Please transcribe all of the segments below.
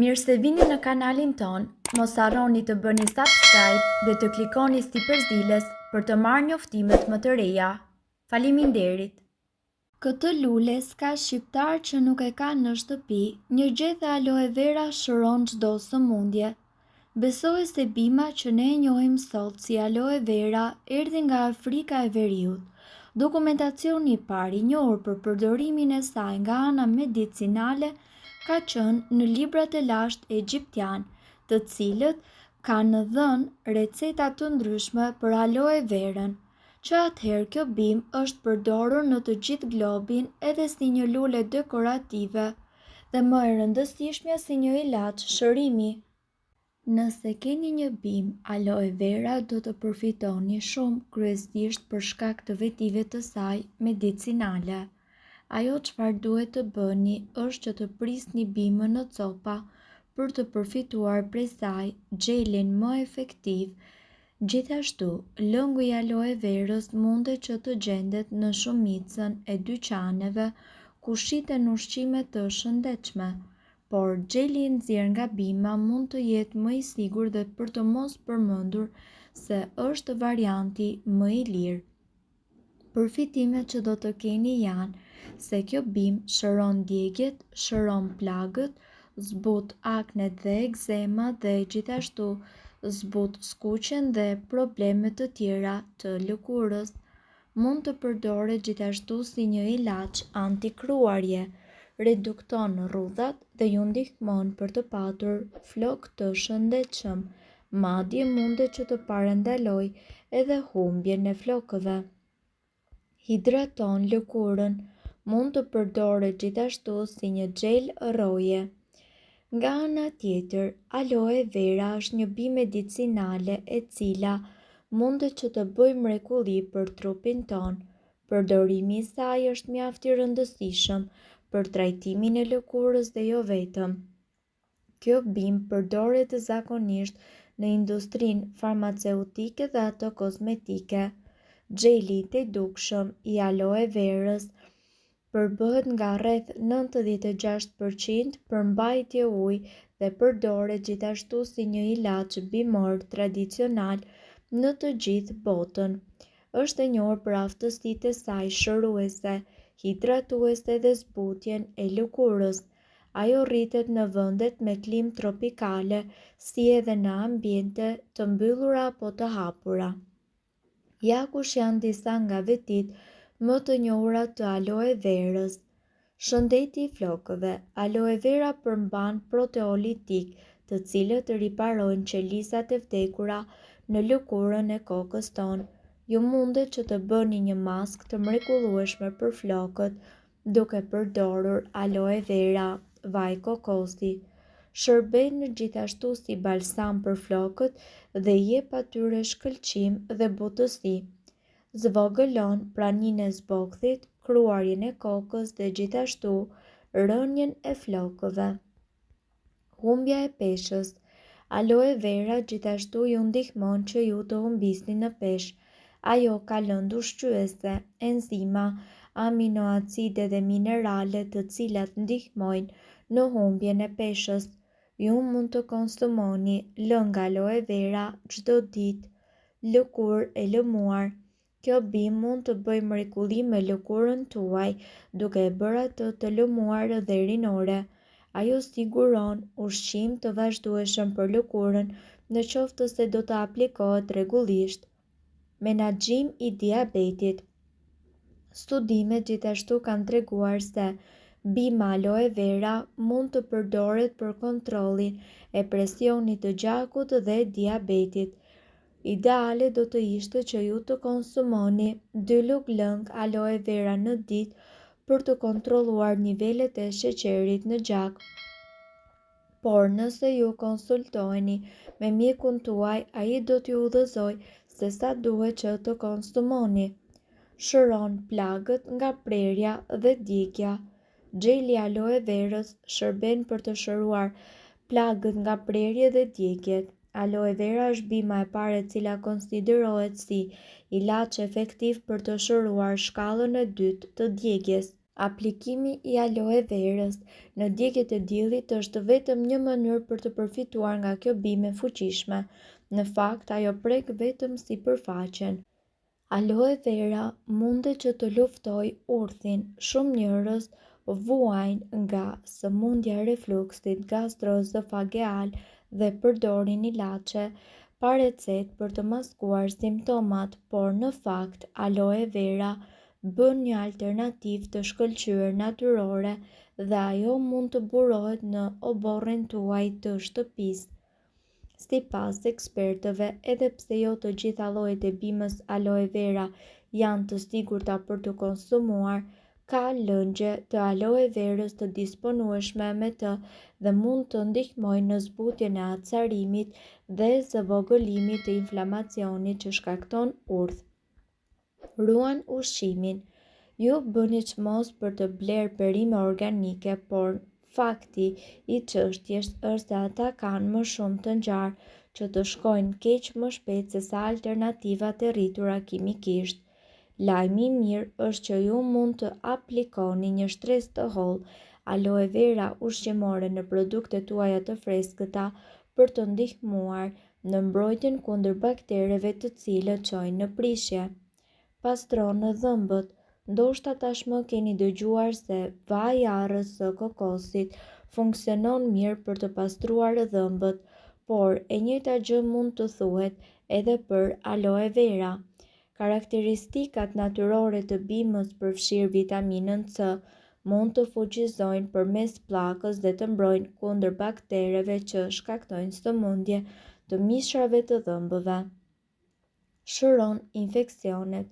Mirë se vini në kanalin tonë, mos harroni të bëni subscribe dhe të klikoni sipër ziles për të marrë njoftimet më të reja. Faleminderit! Këtë lule s'ka shqiptar që nuk e ka në shtëpi, një gjethe aloe vera shëron çdo sëmundje. Besohet se bima që ne e njohim sot si aloe vera erdhi nga Afrika e Veriut. Dokumentacioni i parë i njohur për përdorimin e saj nga ana medicinale ka qenë në librat e lashtë egjiptianë, të cilët kanë dhënë receta të ndryshme për aloe verën. Që atëherë kjo bimë është përdorur në të gjithë globin edhe si një lule dekorative dhe më e rëndësishmja si një ilaç shërimi. Nëse keni një bimë aloe vera do të përfitoni shumë, kryesisht për shkak të vetive të saj medicinale. Ajo çfarë duhet të bëni është që të prisni bimën në copa për të përfituar prej saj xhelin më efektiv. Gjithashtu, lëngu i aloe verës mundet që të gjendet në shumicën e dyqaneve ku shiten ushqime të shëndetshme. Por, xheli i nxjerrë nga bima mund të jetë më i sigurt dhe për të mos përmendur se është varianti më i lirë. Përfitimet që do të keni janë se kjo bimë shëron djegiet, shëron plagët, zbut aknet dhe ekzemat dhe gjithashtu zbut skuqjen dhe probleme të tjera të lëkurës. Mund të përdoret gjithashtu si një ilaç anti-kruarje, redukton rrudhat dhe ju ndihmon për të patur flokë të shëndetshëm, madje mundet që të parandalojë edhe humbjen e flokëve. Hidraton lëkurën, mund të përdoret gjithashtu si një xhel rroje. Nga ana tjetër, aloe vera është një bimë medicinale e cila mundet që të bëjë mrekulli për trupin tonë. Përdorimi i saj është mjaft i rëndësishëm për trajtimin e lëkurës dhe jo vetëm. Kjo bimë përdoret zakonisht në industrinë farmaceutike dhe atë kozmetike. Xheli i tejdukshëm i aloe verës Përbëhet nga rreth 96 për qind përmbajtje ujë dhe përdoret gjithashtu si një ilaç bimor tradicional në të gjithë botën. Është e njohur për aftësitë e saj shëruese, hidratuese dhe zbutjen e lëkurës. Ajo rritet në vendet me klimë tropikale, si edhe në ambiente të mbyllura apo të hapura. Ja kush janë disa nga vetitë më të njohura të aloe verës. Shëndeti i flokëve. Aloe vera përmban proteolitikë, të cilët riparojnë qelizat e vdekura në lëkurën e kokës tonë. Ju mundet që të bëni një maskë të mrekullueshme për flokët, duke përdorur aloe vera, vaj kokosi. Shërben gjithashtu si balsam për flokët dhe i jep atyre shkëlqim dhe butësi. Zvogëlon praninë e zbokthit, kruarjen e kokës dhe gjithashtu rënien e flokëve. Humbja e peshës. Aloe vera gjithashtu ju ndihmon që ju të humbisni në peshë. Ajo ka lëndë ushqyese, enzima, aminoacide dhe minerale të cilat ndihmojnë në humbjen e peshës. Ju mund të konsumoni lëng aloe vera çdo ditë. Lëkurë e lëmuar. Kjo bimë mund të bëjë mrekulli me lëkurën tuaj, duke e bërë atë të lëmuar dhe rinore. Ajo siguron ushqim të vazhdueshëm për lëkurën në qoftë se do të aplikohet rregullisht. Menaxhim i diabetit. Studimet gjithashtu kanë treguar se bima aloe vera mund të përdoret për kontrollin e presionit të gjakut dhe diabetit. Ideale do të ishte që ju të konsumoni dy lugë lëng aloe vera në ditë për të kontrolluar nivelet e sheqerit në gjak. Por nëse ju konsultoheni me mjekun tuaj, ai do t'ju udhëzojë se sa duhet që të konsumoni. Shëron plagët nga prerja dhe djegia. Xheli i aloe verës shërben për të shëruar plagët nga prerjet dhe djegiet. Aloe vera është bima e parë e cila konsiderohet si ilaç efektiv për të shëruar shkallën e dytë të djegies. Aplikimi i aloe verës në djegiet e diellit është vetëm një mënyrë për të përfituar nga kjo bimë e fuqishme. Në fakt, ajo prek vetëm sipërfaqen. Aloe vera mundet që të luftojë urthin. Shumë njerëz vuajnë nga sëmundja e refluksit gastroezofageal dhe përdorin ilaçe pa recetë për të maskuar simptomat, por në fakt aloe vera bën një alternativë të shkëlqyer natyrore dhe ajo mund të burohet në oborrin tuaj të shtëpisë. Sipas ekspertëve, edhe pse jo të gjitha llojet e bimës aloe vera janë të sigurta për t'u konsumuar, ka lëngje të aloe verës të disponueshme me të dhe mund të ndihmojnë në zbutjen e acarimit dhe zvogëlimit të inflamacionit që shkakton urth. Ruan ushqimin. Ju bëni çmos për të blerë perime organike, por fakti i çështjes është se ata kanë më shumë të ngjarë që të shkojnë keq më shpejt sesa alternativat e rritura kimikisht. Lajmi i mirë është që ju mund të aplikoni një shtresë të hollë aloe vera ushqimore në produktet tuaja të freskëta për të ndihmuar në mbrojtjen kundër baktereve të cilët çojnë në prishje. Pastron dhëmbët. Ndoshta tashmë keni dëgjuar se vaji i arrës së kokosit funksionon mirë për të pastruar dhëmbët, por e njëjta gjë mund të thuhet edhe për aloe vera. Karakteristikat natyrore të bimës përfshirë vitaminën C mund të fuqizojnë përmes pllakës dhe të mbrojnë kundër baktereve që shkaktojnë sëmundje të mishrave të dhëmbëve. Shëron infeksionet.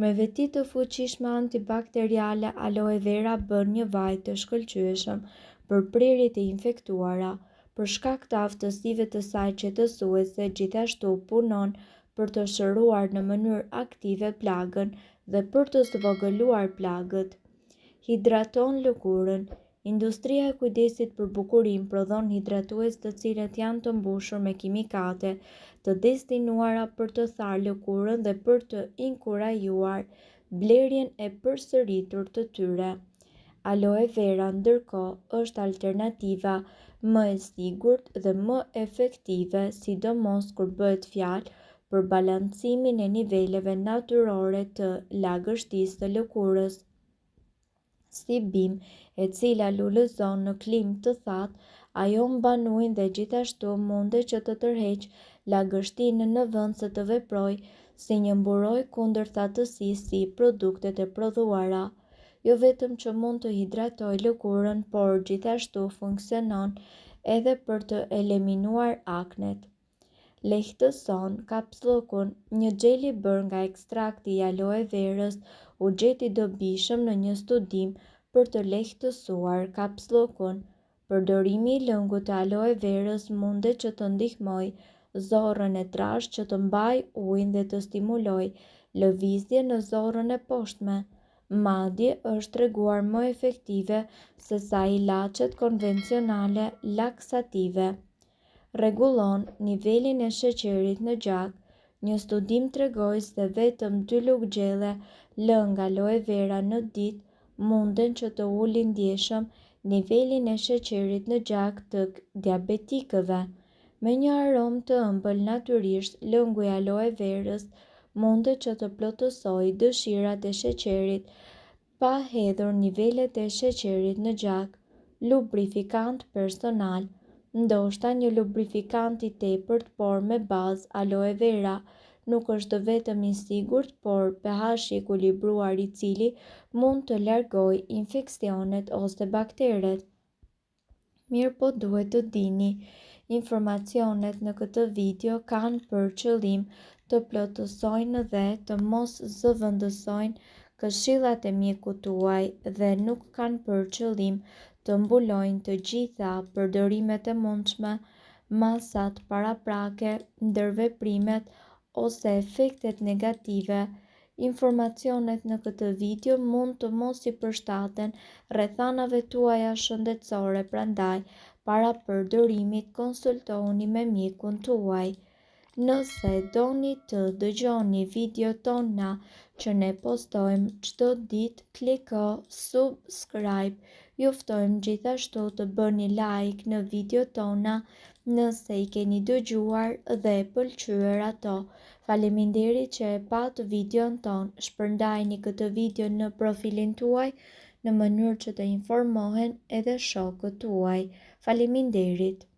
Me veti të fuqishme antibakteriale, aloe vera bën një vaj të shkëlqyeshëm për prerjet e infektuara. Për shkak të aftësive të saj qetësuese, gjithashtu punon për të shëruar në mënyrë aktive plagën dhe për të zvogëluar plagët. Hidraton lëkurën. Industria e kujdesit për bukurinë prodhon hidratues të cilët janë të mbushur me kimikate të destinuara për të tharë lëkurën dhe për të inkurajuar blerjen e përsëritur të tyre. Aloe vera, ndërkohë, është alternativa më e sigurt dhe më efektive, sidomos kur bëhet fjalë për balancimin e niveleve natyrore të lagështisë së lëkurës. Si bimë e cila lulëzon në klimë të thatë, ajo mban ujin dhe gjithashtu mundet që të tërheqë lagështinë në vend se të veprojë si një mburojë kundër thatësisë si produktet e prodhuara. Jo vetëm që mund të hidratojë lëkurën, por gjithashtu funksionon edhe për të eliminuar aknet. Lehtëson kapsllëkun. Një xhel i bërë nga ekstrakti i aloe verës u gjet i dobishëm në një studim për të lehtësuar kapsllëkun. Përdorimi i lëngut të aloe verës mundet që të ndihmojë zorrën e trashë që të mbajë ujin dhe të stimulojë lëvizjen në zorrën e poshtme. Madje është treguar më efektive sesa ilaçet konvencionale laksative. Rregullon nivelin e sheqerit në gjak. Një studim tregoi se vetëm dy lugë gjelle lëng aloe vera në ditë munden që të ulin ndjeshëm nivelin e sheqerit në gjak të diabetikëve. Me një aromë të ëmbël natyrisht, lëngu i aloe verës mundet që të plotësojë dëshirat e sheqerit pa hedhur nivelet e sheqerit në gjak. Lubrifikant personal. Ndoshta një lubrifikant i tepërt por me bazë aloe vera nuk është vetëm i sigurt, por pH i ekuilibruar i cili mund të largojë infeksionet ose bakteret. Mirëpo duhet të dini, informacionet në këtë video kanë për qëllim të plotësojnë dhe të mos zëvendësojnë këshillat e mjekut tuaj dhe nuk kanë për qëllim të mbulojnë të gjitha përdorimet e mundshme, masat paraprake, ndërveprimet ose efektet negative. Informacionet në këtë video mund të mos i përshtaten rrethanave tuaja shëndetësore, prandaj para përdorimit konsultohuni me mjekun tuaj. Nëse doni të dëgjoni videot tona që ne postojmë çdo ditë, kliko subscribe. Ju ftojmë gjithashtu të bëni like në videot tona nëse i keni dëgjuar dhe pëlqyer ato. Faleminderit që e patë videon tonë. Shpërndajeni këtë video në profilin tuaj në mënyrë që të informohen edhe shokët tuaj. Faleminderit!